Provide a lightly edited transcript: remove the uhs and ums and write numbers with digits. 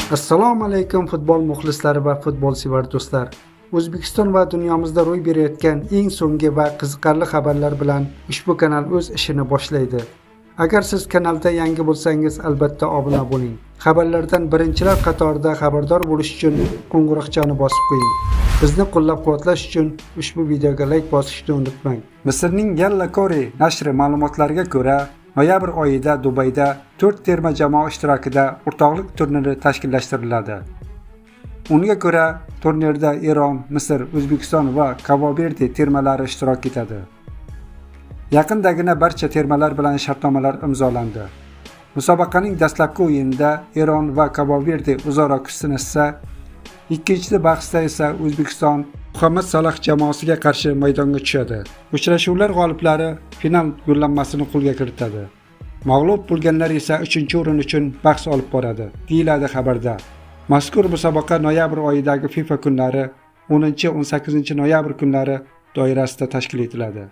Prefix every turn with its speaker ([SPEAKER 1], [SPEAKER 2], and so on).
[SPEAKER 1] Assalomu alaykum, futbol muxlislari va futbolsevar do'stlar. O'zbekiston va dunyomizda ro'y berayotgan eng so'nggi va qiziqarli xabarlar bilan ushbu kanal o'z ishini boshlaydi. Agar siz kanalda yangi bo'lsangiz, albatta obuna bo'ling. Xabarlardan birinchilar qatorida xabardor bo'lish uchun qo'ng'iroqchani bosib qo'ying. Bizni qo'llab-quvvatlash uchun ushbu videoga layk bosishni unutmang. Misrning Yalla Kori nashri ma'lumotlariga ko'ra, noyabr oyida Dubayda 4 terma jamoa ishtirokida o'rtoqlik turniri tashkillashtiriladi. Unga ko'ra, turnirda Eron, Misr, O'zbekiston va Kabo-Verde termalari ishtirok etadi. Yaqindagina barcha termalar bilan shartnomalar imzolandi. Musobaqaning dastlabki o'yinida Eron va Kabo-Verde o'zaro kuch sinashsa, ikkinchi bahsda esa O'zbekiston Muhammad Saloh jamoasiga qarshi maydonga tushadi. Uchrashuvlar g'oliblari final yo'llanmasini qo'lga kiritadi. Mag'lub bo'lganlar esa 3-o'rin uchun bahs olib boradi, deyiladi xabarda. Mazkur musobaqa noyabr oyidagi FIFA kunlari, 10-18 noyabr kunlari doirasida tashkil etiladi.